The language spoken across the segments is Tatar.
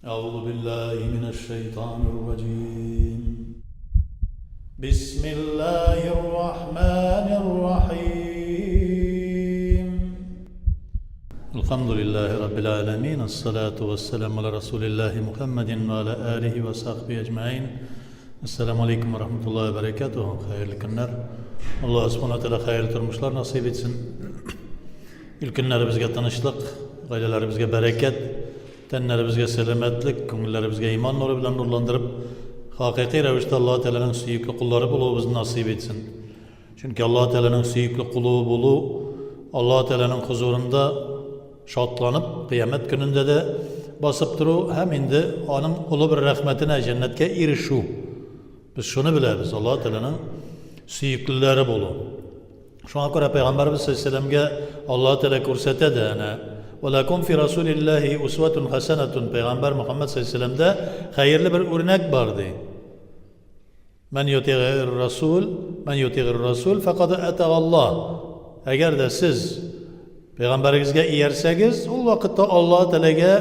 أعوذ بالله من الشيطان الرجيم بسم الله الرحمن الرحيم الحمد لله رب العالمين الصلاة والسلام على رسول الله محمد وعلى آله وصحبه أجمعين Әссәламү алейкум вә рахматуллаһи вә бәрәкәтүһ. Хәерле көннәр. Аллаһ Субхана Тәгалә хәерле тормышлар насыйп итсен. Ил-көннәребезгә тынычлык, гаиләләребезгә бәрәкәт, тәннәребезгә сәламәтлек, күңелләребезгә иман нуры белән нурландырып, хакыйкый рәвештә Аллаһ Тәгаләнең сөекле куллары булуыбызны насыйп итсен. Чөнки Аллаһ Тәгаләнең сөекле кулы булу Аллаһ Тәгаләнең хозурында шатланып, кыямәт көнендә дә басып тору һәм инде аның олы бер рәхмәтенә, җәннәткә ирешү. Без шуны беләбез, Аллаһ Тәгаләнең сөеклеләре булу. Шуңа күрә Пәйгамбәрбез саллаллаһу Аллаһ Тәгалә күрсәтә дә әнә Ва лакум фи расулиллаһи усватун хасанатун Пәйгамбәр Мөхәммәд саллаллаһу алейһи хәерле бер үрнәк бар ди. Мән ютигыр расул, мән ютигыр расул факад атага Аллаһ. Әгәр дә сез пәйгамбәрегезгә иярсәгез, ул вакытта Аллаһ Тәгаләгә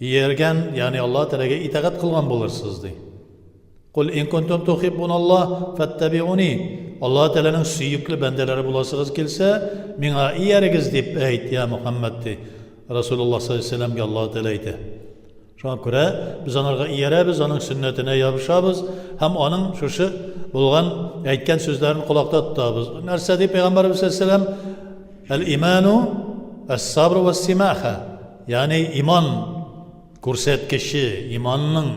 ияргән, ягъни Аллаһ Тәгаләгә итагать кылган булырсыз ди. Кул ин кунтум тухиббун Аллаһ фаттабиуни. Аллаһ Тәгаләнең сөекле бәндәләре буласыгыз килсә, миңа иярегез дип әйт, я Мухаммад ди. Расулуллаһ саллаллаһу алейһи вәсәлләмгә Аллаһ Тәгалә әйтә. Шуңа күрә без анарга иярәбез, аның сөннәтенә ябышабыз һәм аның шушы булган әйткән сүзләрен колакта тотабыз. Нәрсә ди Пәйгамбәрбез саллаллаһу алейһи вәсәлләм? Әл-иману ас-сабру вас-симаха. Ягъни иман күрсәткече, иманның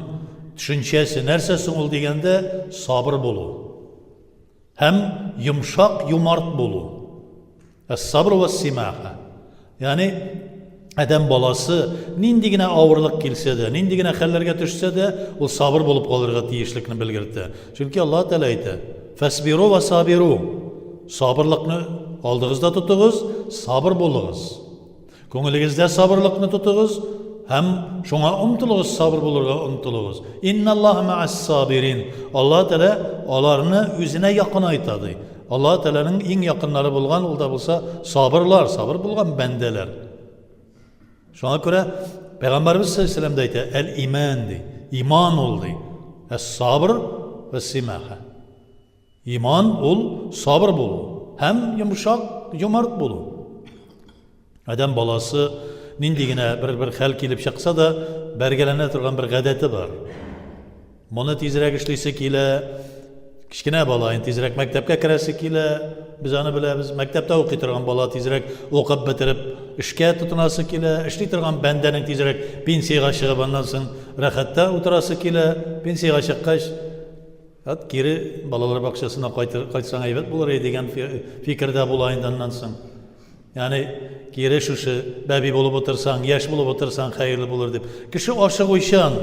төшенчәсе нәрсә соң ул дигәндә, сабыр булу һәм йомшак, юмарт булу. Әс-сабру вәс-симаха. Ягъни адәм баласы нинди генә авырлык килсә дә, нинди генә хәлләргә төшсә дә, ул сабыр булып калырга тиешлекне белгертә. Чөнки Аллаһ Тәгалә әйтә: "Фәсбиру ва сабиру." Сабырлыкны алдыгызда тотыгыз, сабыр булыгыз. Күңелегездә сабырлыкны тотыгыз һәм шуңа омтылыгыз, сабыр булырга омтылыгыз. Инналлаһа мәәс сабирин. Аллаһ Тәгалә аларны үзенә якынайта ди. Аллаһ Тәгаләнең иң якыннары булган, ул да булса сабырлар, сабыр булган бәндәләр. Шуңа күрә Пәйгамбәрбез саллаллаһу алейһи вәсәлләм дә әйтә, әл-иман ди. Иман ул ди. Әс-сабр вә симаха. Иман ул сабыр булу һәм йомшак, юмарт булу. Адәм баласы нинди генә бер-бер хәл килеп чыкса да, бәргәләнә торган бер гадәте бар. Моны тизрәк эшлисе килә. Кечкенә бала инде тизрәк мәктәпкә керәсе килә. Без аны беләбез. Мәктәптә укый торган бала тизрәк укып бетереп эшкә тотынасы килә. Эшли торган бәндәнең тизрәк пенсиягә чыгып аннан соң рәхәттә утырасы килә. Пенсиягә чыккач, Ат кире балалар бакчасына кайтсаң әйбәт булыр иде дигән фикердә була инде аннан соң. Ягъни кире шушы бәби булып утырсаң, яшь булып утырсаң хәерле булыр дип. Кеше ашыгучан.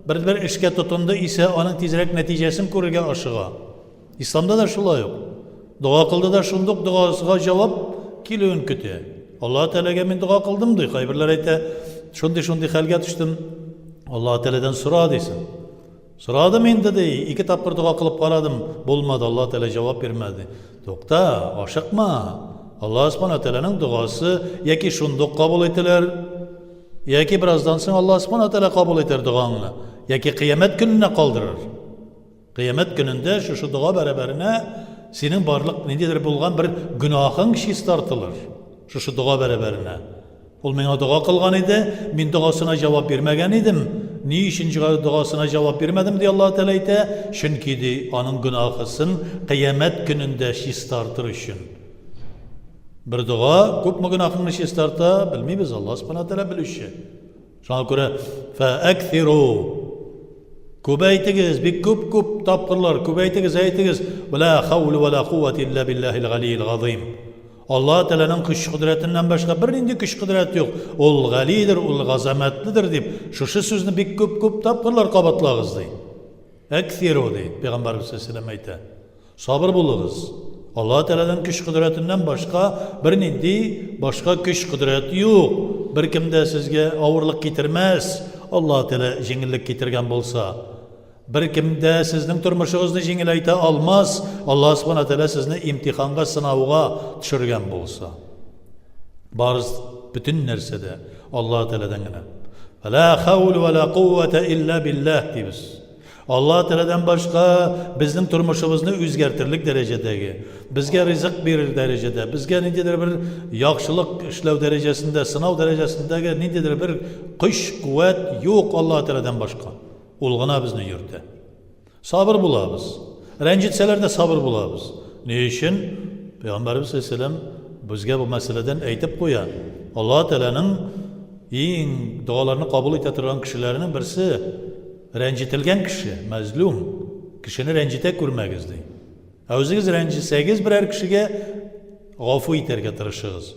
Бер-бер эшкә тотынды исә, аның тизрәк нәтиҗәсен күрергә ашыга. Исламда да шулай ук. Дога кылды да шундук догасыга җавап килүен көтә. Аллаһ Тәгаләгә мин дога кылдым ди. Кайберләр әйтә, шундый-шундый хәлгә төштем. Аллаһ Тәгаләдән сора дисең. Сорадым инде, ди, ике тапкыр дога кылып карадым, булмады, Аллаһ Тәгалә җавап бирмәде. Тукта, ашыкма. Аллаһ Субхана Тәгаләнең догасы яки шундук кабул ителер, яки бераздан соң Аллаһ Субхана Тәгалә кабул итәр догаңны, яки кыямәт көненә калдырыр. Кыямәт көнендә шушы дога бәрабәренә синең барлык ниндидер булган бер гөнаһың чистартылыр. Шушы дога бәрабәренә. Ул миңа дога кылган иде, мин догасына җавап бирмәгән идем. Ни өчен догасына җавап бирмәдем, ди Аллаһ Тәгалә әйтә, чөнки ди, аның гөнаһысын кыямәт көнендә чистартыр өчен. Бер дога күпме гөнаһыңны чистарта, белмибез, Аллаһ Субхана Тәгалә белүче. Шуңа күрә фәәксиру күбәйтегез, бик күп-күп тапкырлар күбәйтегез, әйтегез, ла хауля ва ла куввата илля биллаһил галиил газыйм. Аллаһ Тәгаләнең көч-кодрәтеннән башка бернинди көч-кодрәт юк. Ул галидер, ул газамәтледер дип, шушы сүзне бик күп-күп тапкырлар кабатлагыз ди. Әксиру ди, Пәйгамбәрбез саллаллаһу алейһи әйтә. Сабыр булыгыз. Аллаһ Тәгаләнең көч-кодрәтеннән башка бернинди башка көч-кодрәт юк. Беркем дә сезгә авырлык китермәс, Аллаһ Тәгалә җиңеллек китергән булса. Беркем дә сезнең тормышыгызны җиңеләйтә алмас, Аллаһ Субхана Тәгалә сезне имтиханга, сынауга төшергән булса. Барыз бөтен нәрсә дә Аллаһ Тәгаләдән генә. Ла хәүл вә ла куввәтә илля билләһ дибез. Аллаһ Тәгаләдән башка безнең тормышыбызны үзгәртерлек дәрәҗәдәге, безгә ризык бирер дәрәҗәдә, безгә ниндидер бер яхшылык эшләү дәрәҗәсендә, сынау дәрәҗәсендәге ниндидер бер көч, куәт юк Аллаһ Тәгаләдән башка. Ул гына безне йөртә. Сабыр булабыз. Рәнҗетсәләр дә сабыр булабыз. Ни өчен? Пәйгамбәребез саллаллаһу безгә бу мәсьәләдән әйтеп куя. Аллаһ Тәгаләнең иң догаларны кабул итә торган кешеләренең берсе рәнҗетелгән кеше, мәзлум. Кешене рәнҗетә күрмәгез ди. Ә үзегез рәнҗесәгез берәр кешегә гафу итәргә тырышыгыз.